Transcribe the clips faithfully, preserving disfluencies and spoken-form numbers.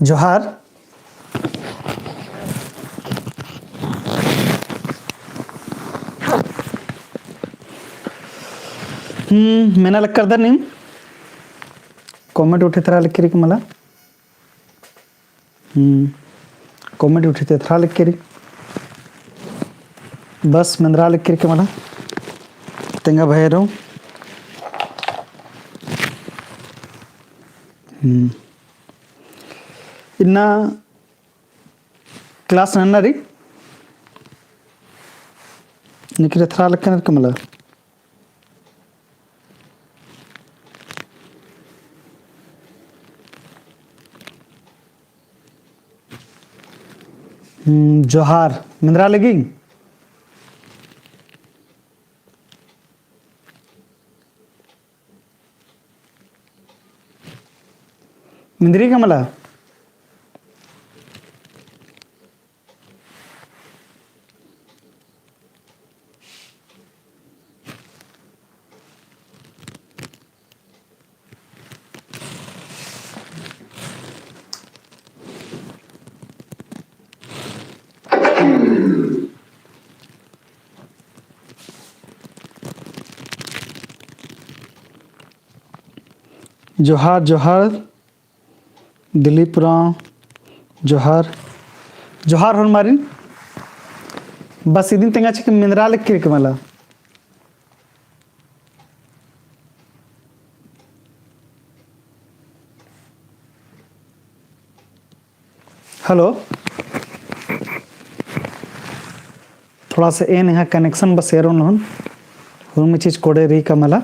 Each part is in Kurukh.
जोहार। हम्म, मेना लक्करदर नीम। Comment उठे तरा लक्करी के मला। हम्म, comment उठे तरा लक्करी। बस मेंदरा लक्करी के मला। तेंगा भैरो। हम्म। इन्ना class नन्ना री। निकरे थरा लक्कन रे कमला। हम्म, जोहार। मेंदरा लगी? मेंदरी का मला? जोहार, जोहार, दिलीप राव, जोहार, जोहार होरमारिन। बस इदिन तेंगा चिक मेंदरा लक्करी के मला। Hello। थोड़ा सा एन यहाँ connection बस एरोन हूँ। हुरमी चीज कोड़े रही का मला।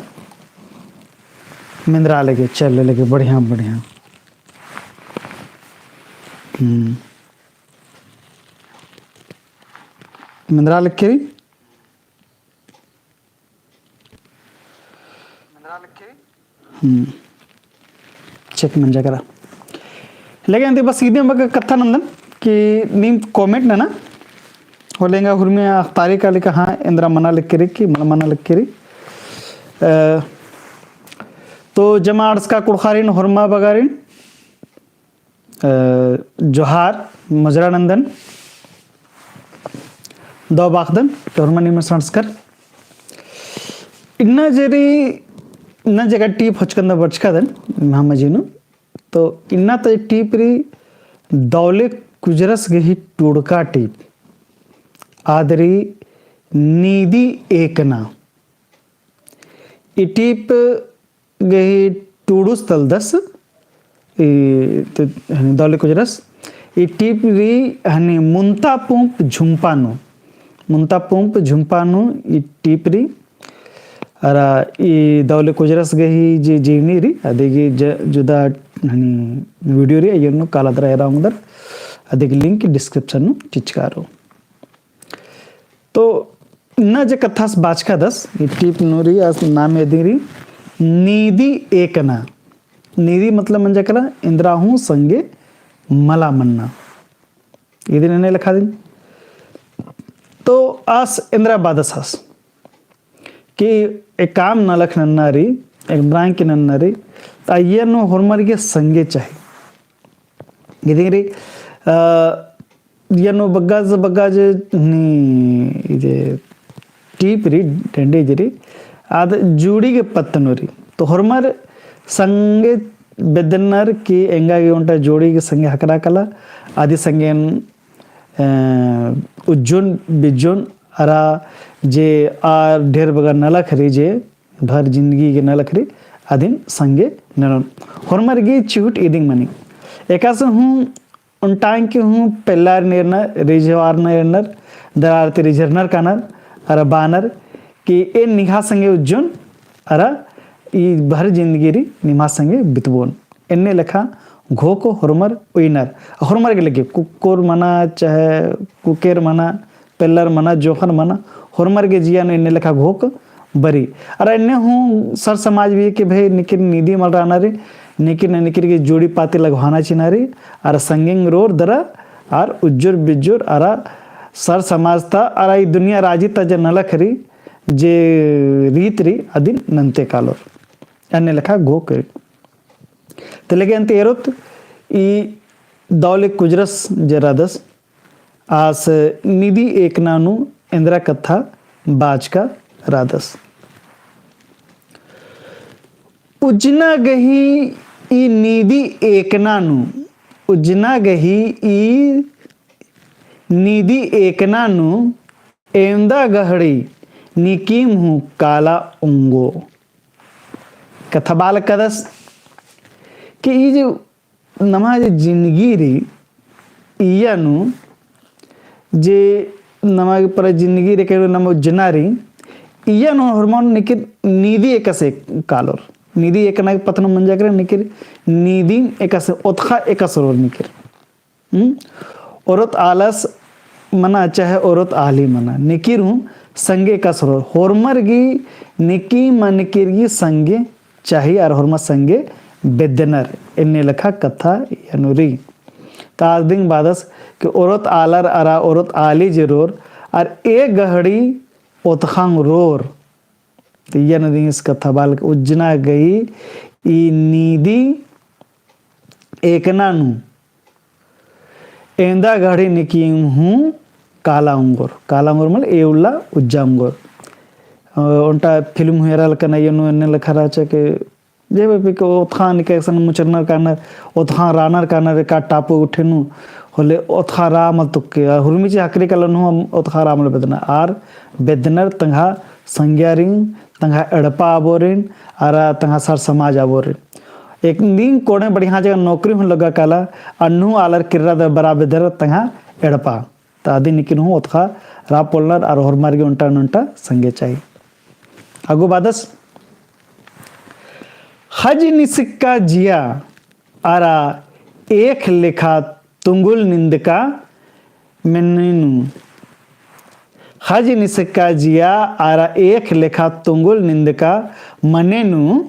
मेंदरा लगे, चल लगे, बढ़िया, बढ़िया। हम्म। मेंदरा लक्करी? हम्म। Check मंजा केरा। लेकिन अन्ती बस इदिम बग्गे कत्था नन्दन कि नीम comment नना। होले एंगा हुरमी अख़तारी काली का हाँ, एन्दरा मना लक्करी कि मल मना लक्करी। अ, तो जमा अंड़सका कुँड़ुख़ारिन होरमा बगारिन। अ, जोहार, मुजरा नन्दन, दव बाखदन, तोहरमा निमन संस्कार। इन्ना जेरी, इन्ना जगह टीप होचकन दा बरचकादन, महामजीनु। तो इन्ना ते टीप री दौले कुजरस गही टूड़का टीप। आदरी नीदी एकना। ई टीप गही टूड़ुस तलदस, ई, तो, हनी दौले कुजरस, ई टीप री, हनी मुन्ता पुंप झुम्पा नू, मुन्ता पुंप झुम्पा नू, ई टीप री, अरा, ई दौले कुजरस गही जे जीवनी री, अदिगे ज-, जुदा, हनी video री, अइय्या नू काला दरा एरा ओंगदर, अदिगे link description नू चिचका रओ। तो इन्ना जे कत्थास बाचकादस, ई टीप नू री आस नामे दिरी, नीदी एकना। नीदी मतलब मंजा केरा, एन्दरा हूँ संगे मला मन्ना। इदिन एन्ने लेखा दिम। तो आस एन्दरा बादस आस। कि एकअम नलख नन्ना री, एन्दरा की नन्ना री, तो अइय्या नू होरमर गे संगे चाही। इदिन री, अ, इय्या नू बग्गाज, बग्गाज नी, इजे टीप री, डंडी जे री, आद जोड़ी गे पत्त नू री। तो होरमर संगे बेद्दनर कि एंगा गे ओन्टा जोड़ी गे संगे हकरा कला, अदी संगे अ, उज्जोन बिज्जोन अरा जे आर ढेर बग्गे नलख री जे भर जिन्दगी गे नलख री अदिन संगे ननोन। होरमर गे चिहुट इदिंग मनी। एकासे हूँ ओन्टांग के हूँ पेल्लारिन एरनर, रिझारनर एरनर, दरार ती रिझारनर कानर, अरा बानर कि एन निंग्है संगे उज्जोन, अरा ई भर जिन्दगी री निम्है संगे बितबोन। एन्ने लेखा घोख होरमर उइनर। होरमर गे लगे कुक्कोर मना, चाहे कुकेर मना, पेल्लर मना, जोंख़र मना, होरमर गे जिया नू एन्ने लेखा घोख बरी। अरा एन्ने हूँ सर समाज भी कि भई निकिर नीदी मल रअना री, निकिर न निकिर गे जोड़ी पाती लगवाना चिना री, अरा संगेंग रोर दरा, अरा उज्जोर बिज्जोर, अरा सर समाज ता, अरा ई दुनिया राजी ता जे नलख री, जे रीत री, अदिन नन्ते कालोर। एन्ने लेखा घोख री। ते लेके अन्ते एरोत ई दौले कुजरस जे रअदस, आस निदी एकना नू एन्दरा कत्था बाचका रअदस। उज्जना गही ई निदी एकना नू, उज्जना गही ई निदी एकना नू एवंदा गहड़ी निकिम हूँ काला ओंगो। कत्था बालकदस कि ई जे नमा जे जिनगी रई, इया नू जे नमा के पूरा जिनगी रई, के नमा उज्जना रई, इया नू होरमा नू निकिर निदी एकासे कालोर। निदी एकना के पत्त नू मंजा केरा निकिर निदी एकासे, ओतख़ा एकासे रओर निकिर। हम्म? ओरोत आलस मना चाहे ओरोत आली मना, निकिर हूँ संगे एकासे रओर। होरमर गही निकिम निकिर गही संगे चाही, आर होरमा संगे बेद्दनर, एन्ने लेखा कत्था इया नू रई। ता आदिंग बादस कि ओरोत आलर अरा ओरोत आली जे रओर, आर ए गहड़ी ओतख़ांग रओर। तो इया नू दिंगिस कत्था बालक उज्जना गही ई निदी एकना नू एवंदा गहड़ी निकिम हूँ काला ओंगोर। काला ओंगोर मतलब ए उल्ला उज्जा ओंगोर। अ, ओन्टा फिल्म हूँ एरा लक्कन इया नू एन्ने लेखा रहचा के जे बे पी के ओतख़ा निके एकसन मुचरनर कानर, ओतख़ा रानर कानर का टापू उठे नू, होले ओतख़ा रा मल तुक्के, आ हुरमी ची हकरी कालो नू ओतख़ा रा मल बेद्दना, आर बेद्दनर तंग्हा संग्यारिन, तंग्हा एड़पा आबोरिन, अरा तंग्हा सर समाज आबोरिन। एक दिन कोड़े बढ़िया जगह नौकरी हूँ लग्गा काला, अन्नु आलर किर्रा दर बरा बेद्दर तंग्हा एड़पा। ता अदिन निकिर हूँ ओतख़ा रा पोल्लनर अरा होरमर गही ओन्टा नोन्टा संगे चाही। अगु बादस, ख़ज निसका जिया अरा एख़ लेखा तुंगुल निंदका मने नू। ख़ज निसका जिया अरा एख़ लेखा तुंगुल निंदका मने नू,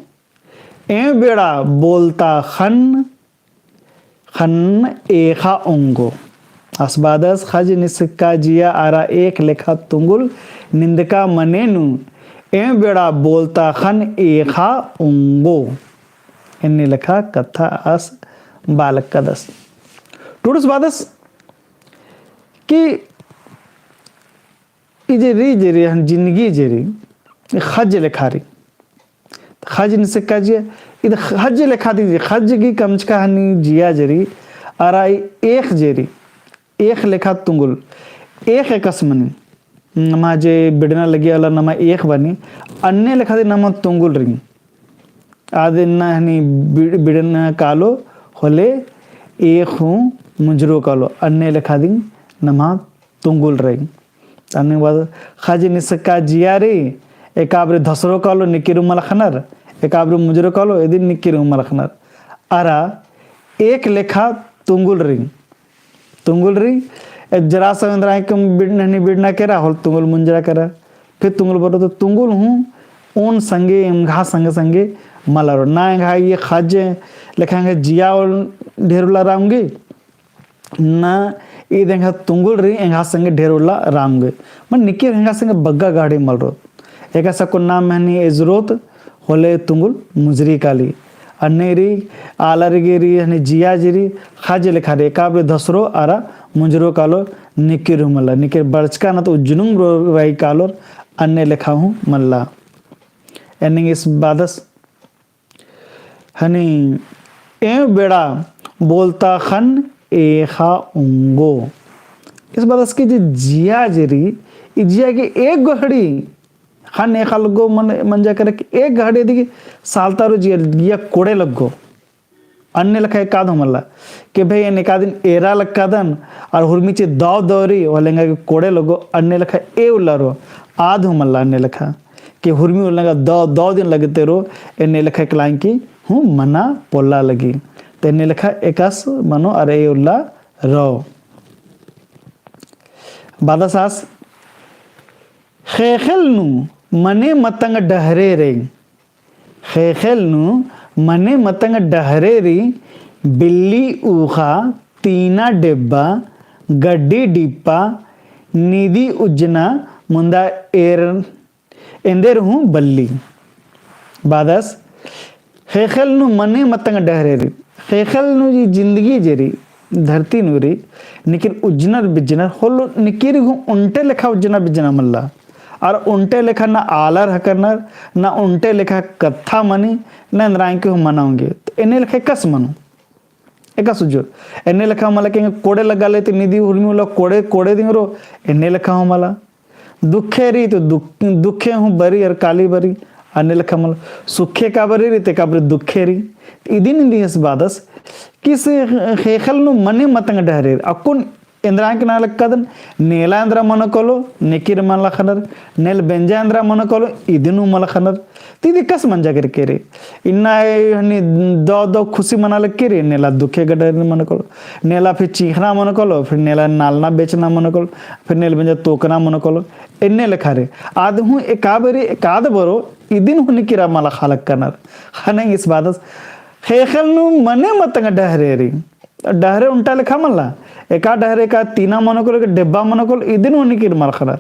एं बेड़ा बोलता ख़न ख़न एख़ा ओंगो। आस बादस ख़ज निसका जिया अरा एख़ लेखा तुंगुल निंदका मने नू, एं बेड़ा बोलता ख़न एख़ा ओंगो। एन्ने लेखा कत्था आस बालकदस। टूड़ुस बादस कि ई जे रई, जे रई, हन जिनगी जे रई, ख़ज लेखा रई। ख़ज निसका जिया, इद ख़ज लेखा दिंग, ख़ज गही कमचका हनी जिया जे रई, अरा ई एख़ जे रई, एख़ लेखा तुंगुल, एख़ एकस मनी, नमा जे बिड़ना लगी आला नमा एख़ बनी, अन्ने लेखा दिंग नमा तुंगुल रई। आद इन्ना हनी बिड़-, बिड़ना कालो होले एख़ हूँ मुंजरो कालो, अन्ने लेखा दिंग नमा तुंगुल रई। अन्ने बाद ख़ज निसका जिया रई, एकाबरी धसरो कालो निकिर हूँ मल ख़नर, एकाबरी मुंजरो कालो इदिन निकिर हूँ मल ख़नर। अरा एख़ लेखा तुंगुल रई। तुंगुल रई, ए जरा सा एन्दरा है कि बिड़ना, हनी बिड़ना केरा, होले तुंगुल मुंजरा केरा। फिर तुंगुल बरो तो तुंगुल हूँ ओन संगे, एंग्हा संगे संगे मल रओ। ना एंग्हा ई ख़ज लेखा एंग्हा जिया ओल ढेर उल्ला रआ ओंगी, ना ईद एंग्हा तुंगुल रई एंग्हा संगे ढेर उल्ला रआ ओंगी। मने निकिर एंग्हा संगे बग्गे गहड़ी मल रओ। एकासे अक्कुन नाम हनी एजरोत होले तुंगुल मुंजरी काली। अन्ने रई, आलर गही रई, हनी जिया जे रई, ख़ज लेखा रई, एकाबरी धसरो अरा मुंजरो कालो निकिर हूँ मल्ला। निकिर बरचका ना तो उज्जनुम रई कालोर, अन्ने लेखा हूँ मल्ला। एन्ने इस बादस हनी एं बेड़ा बोलता ख़न एख़ा ओंगो। इस बादस कि जे जिया जे रई, ई जिया गही एक गहड़ी ख़न एख़ा लग्गो मन-, मंजा केरा कि एक गहड़ी दिगी सालता रओ जिया, जिया कोड़े लग्गो। अन्ने लेखा एकाद हूँ मल्ला कि भई एन एकादिन एरा लक्कादन अरा हुरमी ची दव दव रई, होले एंगा गही कोड़े लग्गो, अन्ने लेखा ए उल्ला रओ, आद हूँ मल्ला अन्ने लेखा। कि हुरमी उल्ला एंगा दव, दव दिन लगते रओ, एन्ने लेखा एकलाइन की हूँ मना पोल्ला लगी। तो एन्ने लेखा एकासे मनो अरा ए उल्ला रओ। बादस आस ख़ेख़ेल नू मने मतंग डहरे रई। ख़ेख़ेल नू मने मतंग डहरे रई बिल्ली ऊख़ा तीना डेब्बा गड्डी डिप्पा निदी उज्जना मुन्दा एर एन्देर हूँ बल्ली। बादस ख़ेख़ेल नू मने मतंग डहरे रई। ख़ेख़ेल नू ई जिंदगी जे रई, धरती नू रई, निकिर उज्जनर बिज्जनर होलो, निकिर हूँ ओन्टे लेखा उज्जना बिज्जना मल्ला। अरा ओन्टे लेखा ना आलर हकरनर, ना ओन्टे लेखा कत्था मनी, ना एन्दरा एंके हूँ मना ओंगी। तो एन्ने लेखा एकासे मनो। एकासे उज्जो। एन्ने लेखा मला कि एंगा कोड़े लग्गा ले ती निदी उर्मी उल्ला कोड़े, कोड़े दिम रओ, एन्ने लेखा हूँ मला। दुखे रई तो दुख, दुखे हूँ बरई अरा काली बरई, अन्ने लेखा मला। सुखे एका बारी रई तो एका बारी दुखे रई। इदिन इदिन इस बादस कि से ख़ेख़ेल नू मने मतंग डहरे रई। अक्कुन एन्दरा एंके ना लक्कादन, नेला एन्दरा मनो कालो, निकिर मल ख़नर, नेल बेंजा एन्दरा मनो कालो, इदिन हूँ मल ख़नर। ती इदी एकासे मंजा केरके रई। इन्ना ए हनी दव दव खुशी मना लगी रई, नेला दुखे गडर मनो कालो। नेला फिर चींख़ना मनो कालो, फिर नेला नालना बेचना मनो कालो, फिर नेल बेंजा तोकना मनो कालो। एन्ने लेखा रई। आद हूँ एका बारी, एकाद बरो, इदिन हूँ निकिरा मला ख़ा लक्कनर। ख़ने इस बादस, ख़ेख़ेल नू मने मतंग डहरे रई। डहरे ओन्टा लेखा मल्ला। एका डहरे एका तीना मनो कालो, एका डेब्बा मनो कालो, इदिन हूँ निकिर मल ख़नर।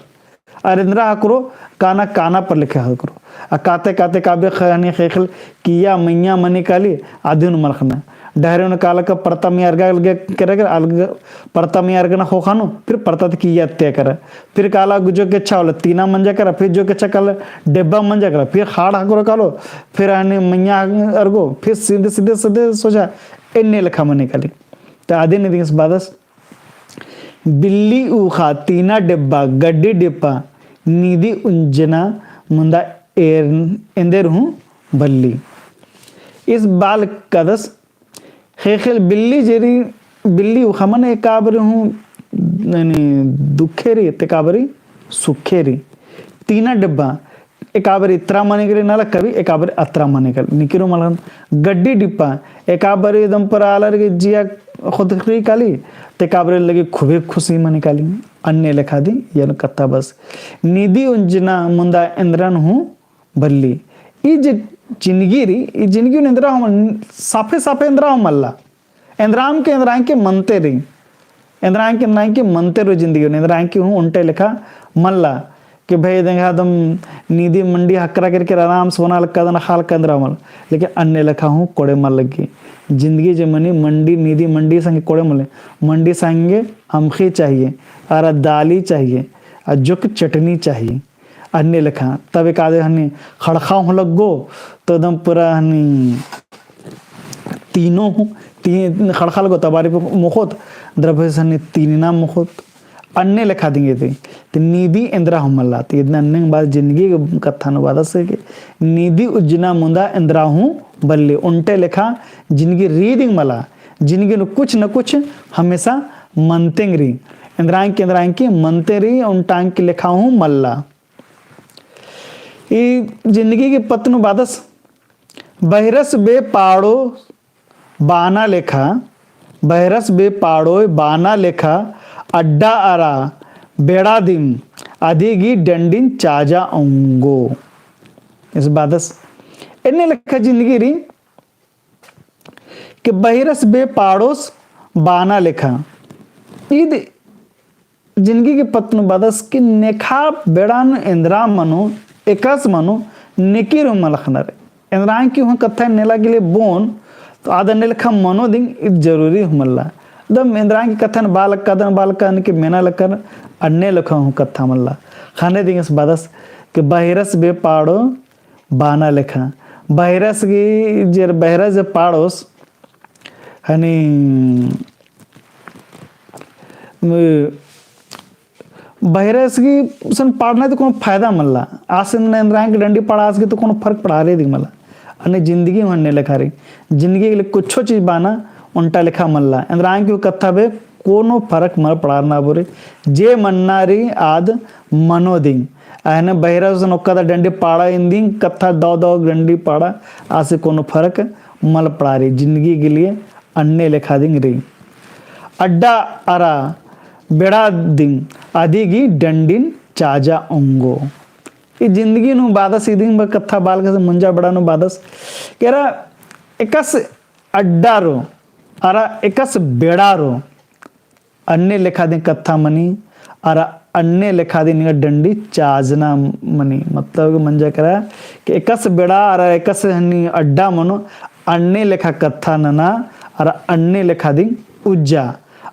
अरा एन्दरा हकरो, काना काना पर लेखे हकरो। आ काते काते काबे ख़-, हनी ख़ेख़ेल किया मइय्याँ मनी काली, अदिन मल ख़ना। डहरे ओन काला का परता मइय्याँ अरगा लगे केरा केरा, अलग परता मइय्याँ अरगना ख़ोख़ा नू, फिर परता ती किया अत्या केरा। फिर काला जो केच्छा होले तीना मंजा केरा, फिर जो केच्छा काला डेब्बा मंजा केरा, फिर ख़ाड़ हकरो कालो, फिर हनी मइय्याँ अरगो, फिर सीधे सीधे सीधे सोझा एन्ने लेखा मनी काली। तो अदिन इदिन इस बादस बिल्ली ऊख़ा, तीना डेब्बा, गड्डी डिप्पा, नीदी उज्जना मुन्दा एर-, एन्देर हूँ बल्ली। इस बाल कदस ख़ेख़ेल बिल्ली जे रई, बिल्ली ऊख़ा मने एका बारी हूँ, यानी दुखे रई, ते एका बारी सुखे रई। तीना डेब्बा, एका बारी इतरा मनी काली ना लक्का भी, एका बारी अतरा मनी काली। निकिरो मल ख़न। गड्डी डिप्पा, एका बारी एकदम पर आलर गे जिया खुद रई काली, ते एका बारी लगे खूबे खुशी मनी काली। अन्ने लेखा दिम, यानी कत्था बस। नीदी उज्जना मुन्दा एन्दरन हूँ बल्ली। ई जे जिनगी रई, ई जिनगी नू एन्दरा हूँ मल-, साफे साफे एन्दरा हूँ मल्ला। एन्दरा एंके, एन्दरा एंके मनते रई। एन्दरा एंके, एन्दरा एंके मनते रई जिनगी नू, एन्दरा एंके हूँ ओन्टे लेखा मल्ला। कि भई देंगा दम नीदी मंडी हकरा केरके आराम से ओना लक्कादन, ख़ा लक्कादन एन्दरा मल। लेकिन अन्ने लेखा हूँ कोड़े मल लग्गी। जिनगी जे मनी मंडी, नीदी मंडी संगे कोड़े मल्ले। मंडी संगे अमख़ी चाहिए, अरा दाली चाहिए, अरा जोक चटनी चाहिए। अन्ने लेखा, तब एकादे हनी ख़ड़ख़ा हूँ लग्गो, तो एकदम पूरा हनी तीनो हूँ, ती-, ख़ड़ख़ा लग्गो, तबारी पे मोख़ोत, द्रभे से हनी तीना मोख़ोत, अन्ने लेखा दिम गे ती। तो नीदी एन्दरा हूँ मल्ला, तो इदन अन्ने बाद जिनगी के कत्था नू बादस कि नीदी उज्जना मुन्दा एन्दरा हूँ बल्ली, ओन्टे लेखा जिनगी रई दिम मला, जिनगी नू कुछ न कुछ हमेशा मनते रई। एन्दरा एंके, एन्दरा एंके मनते रई, ओन्टा एंके लेखा हूँ मल्ला। ई जिनगी के पत्त नू बादस, बहिरस बे पाड़ो बाना लेखा, बहिरस बे पाड़ो बाना लेखा, अड्डा अरा बेड़ा दिम, अदी गही डंडिन चाजा ओंगो। इस बादस, एन्ने लेखा जिनगी रई, कि बहिरस बे पाड़ोस बाना लेखा। ईद जिनगी के पत्त नू बादस कि नेखा बेड़ा नू एन्दरा मनो, एकासे मनो, निकिर हूँ मल ख़नर। एन्दरा एंके हूँ कत्था नेला गे ले बोन, तो आद अन्ने लेखा मनो दिम ईद जरूरी हूँ मल्ला। दम एन्दरा एंके कत्था बा लक्कादन, बा लक्कादन कि मेना लक्कन, अन्ने लेखा हूँ कत्था मल्ला। ख़ने दिम इस बादस कि बहिरस बे पाड़ो बाना लेखा। बहिरस गही, जे बहिरस जे पाड़ोस, हनी, म-, बहिरस गही सन पाड़ना ती कोनो फायदा मल्ला। आस एन्दरा एंके डंडी पाड़ा आस गही तो कोनो फरक पड़ारे दिम मल्ला। अन्ने जिनगी हूँ अन्ने लेखा रई। जिनगी के ले कुछो चीज बाना ओन्टा लेखा मल्ला। एन्दरा एंके कत्था बे कोनो फरक मल पड़ारना बरई। जे मन्ना रई आद मनो दिम। अहने बहिरस सन ओक्कादा डंडी पाड़ा इन्दिम कत्था दव दव डंडी पाड़ा आसे कोनो फरक मल पड़ारी। जिनगी के लिए अन्ने लेखा दिम रई। अड्डा अरा बेड़ा दिम अदी गही डंडिन चाजा ओंगो। ई जिनगी नू बादस इदिम बा कत्था बा लक्कस मुंजा बेड़ा नू बादस। केरा एकासे अड्डा रओ, अरा एकासे बेड़ा रओ, अन्ने लेखा दिम कत्था मनी, अरा अन्ने लेखा दिम निंगा डंडी चाजना मनी। मतलब मंजा केरा कि एकस बेड़ा अरा एकस हनी अड्डा मनो अन्ने लेखा कत्था नना अरा अन्ने लेखा दिम उज्जा।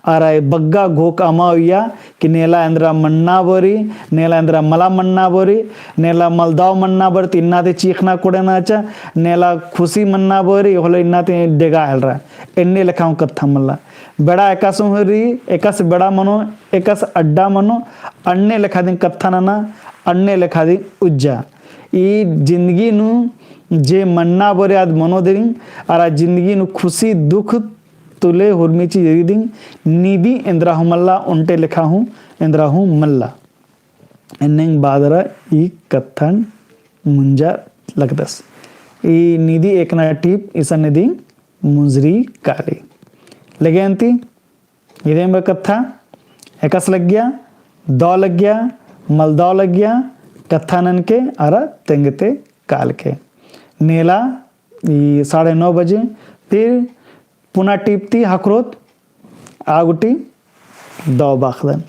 अरा बग्गे घोख अमा उइया कि नेला एन्दरा मन्ना बरी, नेला एन्दरा मला मन्ना बरी, नेला मलदव मन्ना बरी, ती इन्ना ती चीखना कोड़ेना चा, नेला खुशी मन्ना बरी, होले इन्ना ती डेगा हेलरा। एन्ने लेखा हूँ कत्था मल्ला। बेड़ा एकस हूँ रई, एकस बेड़ा मनो, एकस अड्डा मनो, अन्ने लेखा दिम कत्था नना, अन्ने लेखा दिम उज्जा। ई जिंदगी नू जे मन्ना बरी आद मनो दिम, अरा जिंदगी नू खुशी दुख तुले हुरमी चीज रई दिम, नीदी एन्दरा हूँ मल्ला, ओन्टे लेखा हूँ एन्दरा हूँ मल्ला। एन्नेम बादरा ई कत्थन मुंजा लगदस। ई नीदी एकना टीप इसन नीदी मुंजरी काली। लगे अन्ती, इदेम कत्था एकस लग्गिया, दव लग्गिया, मलदव लग्गिया, कत्था ननके अरा तेंगते कालके। नेला ई साढ़े नौ बजे फिर पुना टीप ती हखरोत आ गूटी दव बाखदन।